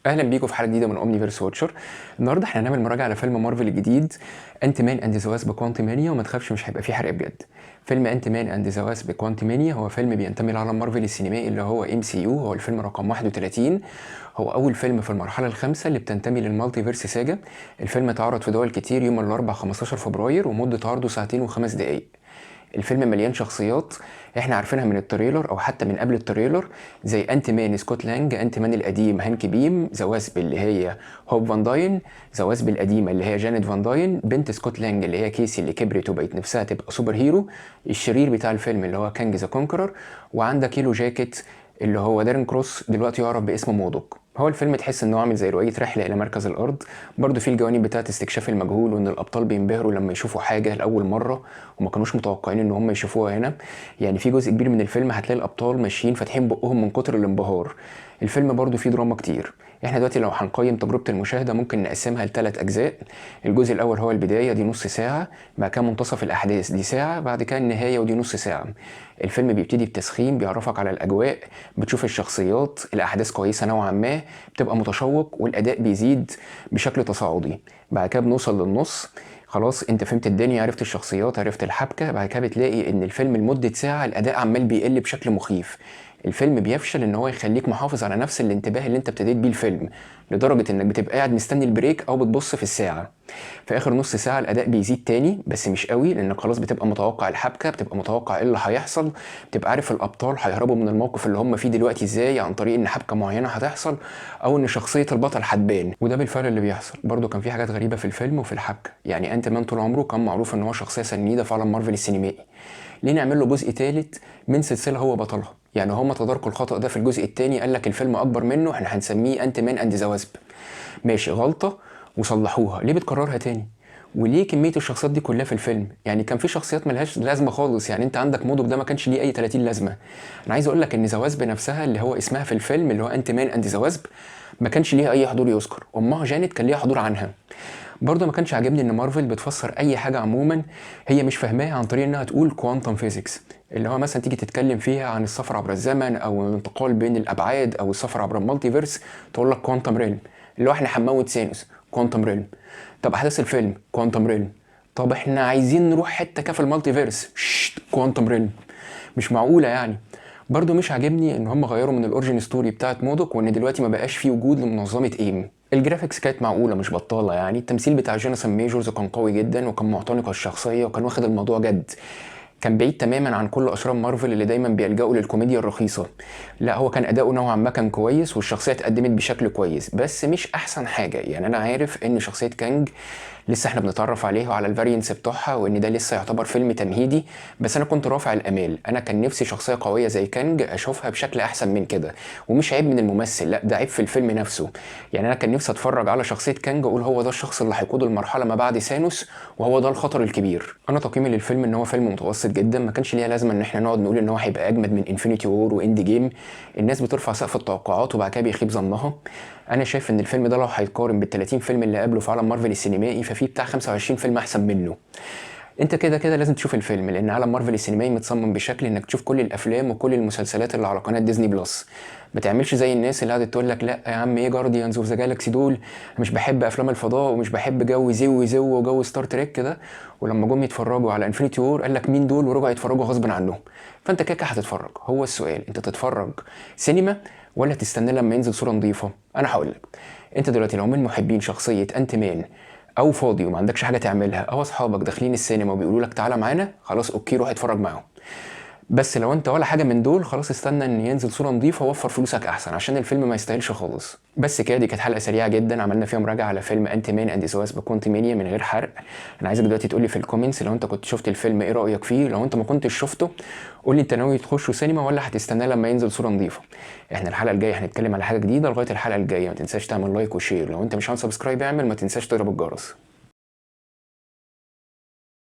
اهلا بيكم في حلقة جديدة من Omniverse Watcher. النهارده احنا هنعمل مراجعه على فيلم مارفل الجديد Ant-Man and the Wasp Quantumania، وما تخافش مش هيبقى فيه حرق بجد. فيلم Ant-Man and the Wasp Quantumania هو فيلم بينتمي لعالم مارفل السينمائي اللي هو MCU، هو الفيلم رقم 31، هو اول فيلم في المرحلة الخامسة اللي بتنتمي لل multiverse saga. الفيلم اتعرض في دول كتير يوم الاربعاء 15 فبراير، ومده عرضه ساعتين وخمس دقائق. الفيلم مليان شخصيات احنا عارفينها من ال trailer او حتى من قبل ال trailer، زي Ant-Man سكوت لانج، Ant-Man القديم هانك بيم، The Wasp اللي هي هوب فان داين، The Wasp القديمة اللي هي جانيت فان داين، بنت سكوت لانج اللي هي كيسي اللي كبرت وبقت نفسها تبقى super hero، الشرير بتاع الفيلم اللي هو Kang the Conqueror، وعندك Yellow Jacket اللي هو دارين كروس دلوقتي يعرف باسم مودوك. هو الفيلم تحس انه عامل زي رواية رحله الى مركز الارض، برضه فيه الجوانب بتاعه استكشاف المجهول، وان الابطال بينبهروا لما يشوفوا حاجة لاول مرة وما كانوش متوقعين ان هم يشوفوها هنا. يعني في جزء كبير من الفيلم هتلاقي الابطال ماشيين فاتحين بقهم من كتر الانبهار. الفيلم برضه فيه دراما كتير. احنا دلوقتي لو هنقيم تجربه المشاهدة ممكن نقسمها لثلاث اجزاء. الجزء الاول هو البدايه، دي نص ساعه، بعد كده منتصف الاحداث دي ساعه، بعد كده النهاية ودي نص ساعة. الفيلم بيبتدي بتسخين، بيعرفك على الاجواء، بتشوف الشخصيات، الاحداث كويسة نوعا ما، بتبقى متشوق، والاداء بيزيد بشكل تصاعدي. بعد كده بنوصل للنص، خلاص انت فهمت الدنيا، عرفت الشخصيات، عرفت الحبكه. بعد كده بتلاقي ان الفيلم لمدة ساعة الاداء عمال بيقل بشكل مخيف. الفيلم بيفشل ان هو يخليك محافظ على نفس الانتباه اللي انت ابتديت بيه الفيلم، لدرجة انك بتبقى قاعد مستني ال break او بتبص في الساعة. في اخر نص ساعة الاداء بيزيد تاني بس مش قوي، لانك خلاص بتبقى متوقع الحبكه، بتبقى متوقع ايه اللي هيحصل، بتبقى عارف الابطال هيهربوا من الموقف اللي هم فيه دلوقتي ازاي، عن طريق ان حبكة معينة هتحصل او ان شخصية البطل هتبان، وده بالفعل اللي بيحصل. برضه كان في حاجات غريبة في الفيلم وفي الحبكة. يعني Ant-Man طول عمره كان معروف ان هو شخصية سنيده في عالم مارفل السينمائي، ليه نعمل له جزء ثالث من سلسلة هو بطلها؟ يعني هم تداركوا الخطأ ده في الجزء الثاني، قال لك الفيلم اكبر منه، احنا هنسميه Ant-Man and the Wasp. ماشي، غلطه وصلحوها، ليه بتكررها تاني؟ وليه كمية الشخصيات دي كلها في الفيلم؟ يعني كان في شخصيات ملهاش لازمه خالص. يعني انت عندك مودوك ده ما كانش ليه اي 30 لازمه. انا عايز اقول لك ان The Wasp نفسها اللي هو اسمها في الفيلم اللي هو Ant-Man and the Wasp ما كانش ليها اي حضور يذكر، امها جانيت كان ليها حضور عنها. برضه ما كانش عاجبني ان مارفل بتفسر اي حاجة عموما هي مش فاهماها عن طريق انها تقول quantum physics، اللي هو مثلا تيجي تتكلم فيها عن السفر عبر الزمن او الانتقال بين الابعاد او السفر عبر ال multiverse تقول لك quantum realm، اللي هو احنا هنموت ثانوس quantum realm. طب احداث الفيلم quantum realm. طب احنا عايزين نروح حتة كده في ال multiverse، quantum realm. مش معقولة يعني. برضو مش عاجبني ان هم غيروا من ال origin story بتاعت مودوك، وان دلوقتي ما بقاش في وجود لمنظمة AIM. ال graphics كانت معقولة مش بطاله يعني. التمثيل بتاع جوناثان ميجورز كان قوي جدا، وكان معتنق الشخصية وكان واخد الموضوع جد، كان بعيد تماما عن كل اشرار مارفل اللي دايما بيلجأوا للكوميديا الرخيصة. لا، هو كان اداؤه نوعا ما كان كويس، والشخصية اتقدمت بشكل كويس، بس مش احسن حاجة. يعني انا عارف ان شخصية كانج لسه احنا بنتعرف عليها وعلى ال variants بتوعها، وان ده لسه يعتبر فيلم تمهيدي، بس انا كنت رافع الامال. انا كان نفسي شخصية قوية زي كانج اشوفها بشكل احسن من كده، ومش عيب من الممثل، لا ده عيب في الفيلم نفسه. يعني انا كان نفسي اتفرج على شخصية كانج واقول هو ده الشخص اللي هيقود المرحلة ما بعد ثانوس، وهو ده الخطر الكبير. انا تقييمي للفيلم ان هو فيلم متوسط جدا، ما كانش ليها لازمه ان احنا نقعد نقول ان هو هيبقى اجمد من Infinity War و Endgame. الناس بترفع سقف التوقعات وبعد كده بيخيب ظنها. انا شايف ان الفيلم ده لو هيتقارن بال 30 فيلم اللي قبله في عالم مارفل السينمائي ففي بتاع 25 فيلم احسن منه. انت كده كده لازم تشوف الفيلم، لان عالم مارفل السينمائي متصمم بشكل انك تشوف كل الافلام وكل المسلسلات اللي على قناة Disney Plus. ما تعملش زي الناس اللي قعدت تقول لك لا يا عم ايه Guardians of the Galaxy دول، مش بحب افلام الفضاء ومش بحب جو زو زو وجو Star Trek كده، ولما جم يتفرجوا على Infinity War قال لك مين دول، ورجعوا يتفرجوا غصب عنهم. فانت كده كده هتتفرج. هو السؤال انت تتفرج سينما ولا تستنى لما ينزل صوره نظيفة؟ انا هقول لك، انت دلوقتي لو من محبين شخصية Ant-Man او فاضي وما عندكش حاجة تعملها، او اصحابك داخلين السينما وبيقولوا لك تعالى معانا، خلاص okay روح اتفرج معاهم. بس لو انت ولا حاجة من دول، خلاص استنى ان ينزل صوره نظيفة ووفر فلوسك احسن، عشان الفيلم ما يستاهلش خالص. بس كده، دي كانت حلقة سريعة جدا عملنا فيها مراجعه على فيلم Ant-Man and the Wasp Quantumania من غير حرق. انا عايزك دلوقتي تقول لي في ال comments لو انت كنت شفت الفيلم ايه رايك فيه، لو انت ما كنتش شفته قول لي انت ناوي تخشه سينما ولا هتستناه لما ينزل صوره نظيفة. احنا الحلقة الجاية هنتكلم على حاجة جديدة. لغاية الحلقة الجاية ما تنساش تعمل like و share، لو انت مش عامل subscribe اعمل، ما تنساش تضرب الجرس.